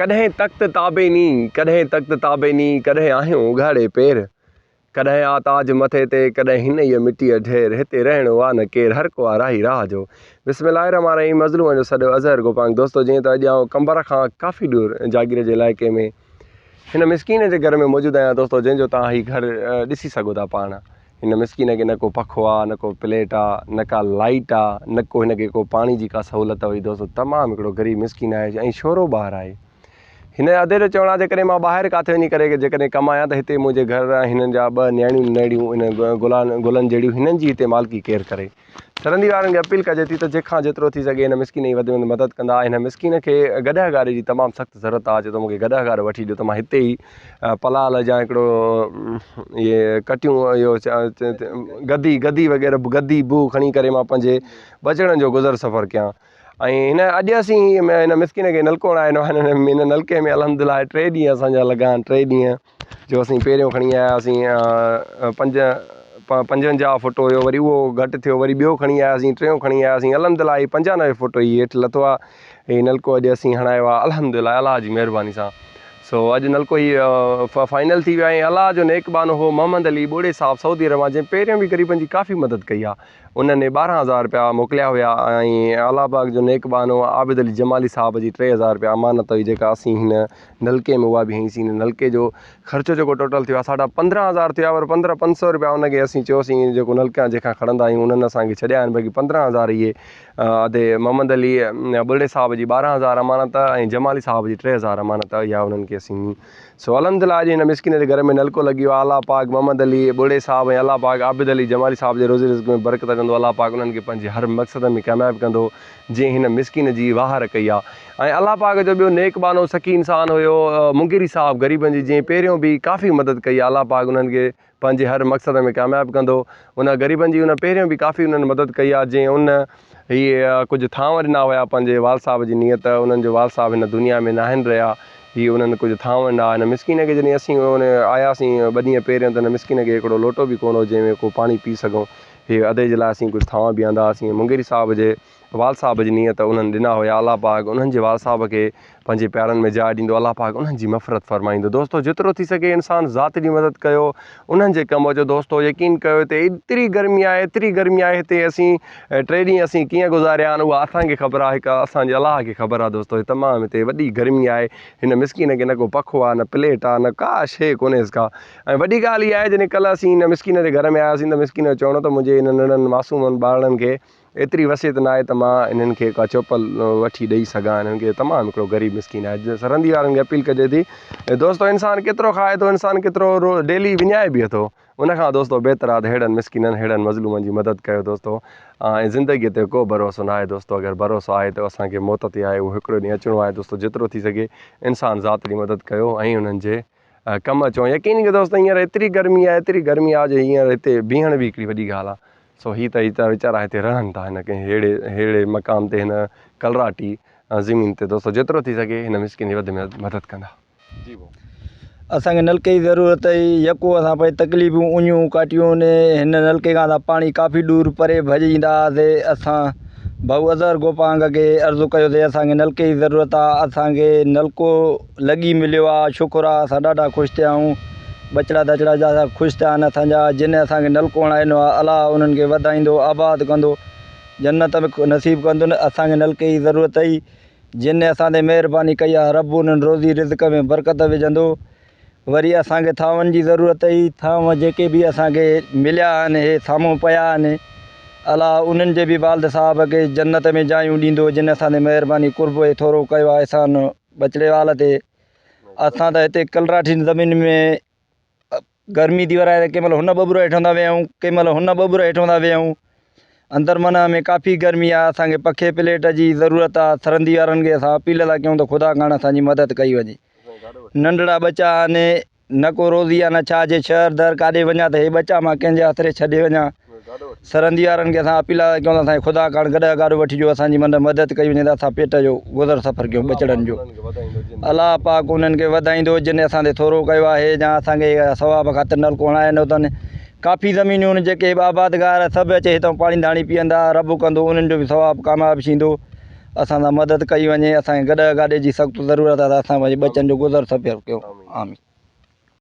ڪڏهن تخت تابع ني، ڪڏهن تخت تابع ني، ڪڏهن آهيون اگهاڙي پير. ڪڏهن آ تاج مٿي تي، ڪڏهن هن ئي مٽيء ڍير. هتي رهڻو آ نه ڪير، هر ڪو آ راهي راهه جو. بسم الله الرحمٰن الرحيم مظلوم جو سڏ اظهر گوپانگ دوستو جيئن ته اڄ آئون قمبر کان ڪافي ڏور جاگير جي علائقي ۾ هن مسڪين جي گهر ۾ موجود آهيان دوستو جنهن جو توهان هي گهر ڏسي سگهو ٿا پاڻ هن مسڪين کي نه ڪو پکو آ نه ڪو پليٽ آ نه ڪا لائيٽ آ نه ڪو هن کي ڪو پاڻي جي ڪا سهولت هئي دوستو تمام هڪڙو غريب مسڪين آهي ۽ شورو ٻار آهي هن ادي جو چوڻ آ جيڪڏهن مان ٻاهر ڪاٿي وڃي ڪري جيڪڏهن ڪمايان ته هتي منهنجي گهر ۽ هنن جا ٻه نياڻيون نيڙيون ان گلان گلن جهڙيون هنن جي هتي مالڪي ڪير ڪري سرندي وارن کي اپيل ڪجي ٿي ته جنهن کان جيترو ٿي سگهي هن مسڪين جي وڌ ۾ وڌ مدد ڪندا هن مسڪين کي گڏهه گاڏي جي تمام سخت ضرورت آهي چي ٿو مونکي گڏهه گاڏو وٺي ڏيو ته مان هتي ئي پلال جا هڪڙو اهي ڪٽيون اهو گدي گدي وغيره گدي بوهه کڻي ڪري مان پنهنجي ٻچڙن جو گذر سفر ڪيان ۽ هن اڄ اسين هن مسڪين کي نلڪو هڻائي ڏنو آهي هن نلڪي ۾ الحمد لله ٽي ڏينهن اسان جا لڳا آهن ٽي ڏينهن جو اسين پهريون کڻي آياسين پنج 55 فوٽ هيو وري اهو گهٽ ٿيو وري ٻيو کڻي آياسين ٽيون کڻي آياسين الحمد لله هي 95 فوٽ هي هيٺ لٿو آهي هي نلڪو اڄ اسين هڻايو آهي الحمد لله الله جي مهرباني سان سو اڄ نلڪو هي فائنل ٿي ويو آهي الله جو نيڪ ٻانهو هو محمد علي ٻوڙي صاحب سعودي عرب مان جنهن پهريون به غريبن جي ڪافي مدد ڪئي آهي انهن 12,000 رپيا موڪليا هيا ۽ الله پاڪ جو نيڪ ٻانهو عابد علي جمالي صاحب جي 3000 رپيا امانت هئي جيڪا اسين هن نلڪي ۾ اها به هنئي سين نلڪي جو خرچو جيڪو ٽوٽل ٿيو آهي ساڍا 15,000 ٿيو آهي پر پندرهن پنج سو رپيا ان کي اسين چيوسين جيڪو نلڪا جنهن کان کڻندا آهيون انهن اسان کي ڇڏيا آهن باقي 15,000 اهي ادي محمد علي ٻرڙي صاحب جي 12,000 امانت ۽ جمالي صاحب جي 3000 امانت اها انهن کي اسين ڏني سو الحمد لله اڄ هن مسڪين جي گهر ۾ نلڪو لڳي ويو آهي الله پاڪ محمد علي ٻرڙي صاحب ۽ الله پاڪ عابد علي جمالي صاحب جي روزي رزق ۾ برڪت ڪندو الله پاڪ انهن کي پنهنجي هر مقصد ۾ ڪامياب ڪندو جنهن هن مسڪين جي واهر ڪئي آهي ۽ الله پاڪ جو ٻيو نيڪ ٻانهو سخي انسان هيو مونگيري صاحب غريبن جي جنهن پهريون به ڪافي مدد ڪئي آهي الله پاڪ انهن کي پنهنجي هر مقصد ۾ ڪامياب ڪندو. ان غريبن جي ان پهريون به ڪافي انهن مدد ڪئي آهي جنهن ان هي ڪجهه ٿانو ڏنا هيا پنهنجي والد صاحب جي نيت انهن جو والد صاحب هن دنيا ۾ ناهن رهيا هي انهن ڪجهه ٿانو ڏنا هن مسڪين کي جڏهن اسين ان آياسين ٻه ڏينهن پهريون ته هن مسڪين کي هڪڙو لوٽو به ڪونه هو جنهن ۾ ڪو پاڻي پي سگهون هي ادي جي لاء اسين ڪجهه ٿانو به آندا هئاسين مونگيري صاحب جي والد صاحب جي نيت انهن ڏنا هيا الله پاڪ انهن جي والد صاحب کي پنهنجي پيارن ۾ جاء ڏيندو الله پاڪ انهن جي مغفرت فرمائيندو دوستو جيترو ٿي سگهي انسان ذات جي مدد ڪيو انهن جي ڪم اچو دوستو يقين ڪيو هتي ايتري گرمي آهي ايتري گرمي آهي هتي اسين ٽي ڏينهن اسين ڪيئن گذاريا آهن اها اسان کي خبر آهي هڪ اسان جي الله کي خبر آهي دوستو تمام هتي وڏي گرمي آهي هن مسڪين کي نه ڪو پکو آهي نه پليٽ آهي نه ڪا شيء ڪونهيس ڪا ۽ وڏي ڳالهه اها آهي جڏهن ڪلهه اسين هن مسڪين جي گهر ۾ آياسين ته مسڪين جو چوڻ هو ته منهنجي هن ننڍن معصومن ٻارڙن کي ايتري وسعت ناهي ته مان انهن کي ڪا چوپل وٺي ڏئي سگهان انهن کي تمام هڪڙو غريب مسڪين آهي سرندي وارن کي اپيل ڪجي ٿي دوستو انسان ڪيترو کائي ٿو انسان ڪيترو ڊيلي وڃائي به ٿو ان کان دوستو بهتر آهي ته ههڙن مسڪينن ههڙن مظلومن جي مدد ڪيو دوستو ۽ زندگي تي ڪو ڀروسو ناهي دوستو اگر ڀروسو آهي ته اسان کي موت تي آهي اهو هڪڙو ڏينهن اچڻو آهي دوستو جيترو ٿي سگهي انسان ذات جي مدد ڪيو ۽ انهن جي ڪم اچو يقين ڪيو دوستو هينئر ايتري گرمي آهي ايتري گرمي آهي جو هينئر هتي بيهڻ به هڪڙي وڏي ڳالهه آهي سو هي ته هي ته ويچارا هتي رهن ٿا هن ڪنهن ههڙي ههڙي مقام تي هن ڪلراٽي زمين تي دوستو جيترو ٿي سگهي هن مسڪين جي وڌ ۾ وڌ مدد ڪندا. جي ڀاء. اسان کي نلڪي جي ضرورت هئي يڪو اسان پنهنجي تڪليفون اڃون ڪاٽيون هن نلڪي کان اسان پاڻي ڪافي ڏور پري ڀڄي ايندا هئاسي اسان ڀائو اظهر گوپانگ کي عرض ڪيوسي اسان کي نلڪي جي ضرورت آ اسان کي نلڪو لڳي مليو آ شڪر آ اسان ڏاڍا خوش ٿيا آهيون ٻچڙا ڌچڙا جا خوش ٿيا آهن اسان جا جن اسان کي نلڪو هڻائي ڏنو آ الله انهن کي وڌائيندو آباد ڪندو جنت ۾ نصيب ڪندن اسان کي نلڪي جي ضرورت هئي جن اسان تي مهرباني ڪئي آ رب انهن روزي رزق ۾ برڪت وجهندو وري اسان کي ٿانون جي ضرورت هئي ٿانو جيڪي به اسان کي مليا آهن هي سامهون پيا آهن الله انهن جي به والد صاحب کي جنت ۾ جايون ڏيندو جن اسان تي مهرباني قرب ۽ ٿورو ڪيو آ احسان ٻچڙي وال تي اسان ته هتي ڪلراٺين زمين ۾ گرمي ٿي ورائي ته ڪنهن مهل هن ٻٻر هيٺ هوندا ويهون ڪنهن مهل هن ٻٻر هيٺ هوندا ويهون اندر معنيٰ ۾ ڪافي گرمي آهي اسان کي پکي پليٽ جي ضرورت آهي سرندي وارن کي اسان اپيل ٿا ڪيون ته خدا ڪاڻ اسان جي مدد ڪئي وڃي ننڍڙا ٻچا آهن نه ڪو روزي آ نه ڇا جي شهر در ڪاڏي وڃان ته هي ٻچا مان ڪنهن جي آسري ڇڏي وڃان. سرندي وارن کي اسان اپيل ٿا ڪيون ته اسان کي خدا ڪاڻ گڏهه گاڏو وٺي ڏيو اسان جي من مدد ڪئي وڃي ته اسان پيٽ جو گذر سفر ڪيون ٻچڙن جو. الله پاڪ انهن کي وڌائيندو جن اسان تي ٿورو ڪيو آهي يا اسان کي ثواب خاطر نلڪو هڻائي ڏنو اٿن. ڪافي زمينون آهن جيڪي آبادگار سڀ اچي هتان پاڻي ڌاڻي پيئندا رب ڪندو انهن جو به ثواب ڪامياب ٿيندو. اسان سان مدد ڪئي وڃي اسان کي گڏهه گاڏي جي سخت ضرورت آهي ته اسان پنهنجي ٻچن جو گذر سفر ڪيون آمين.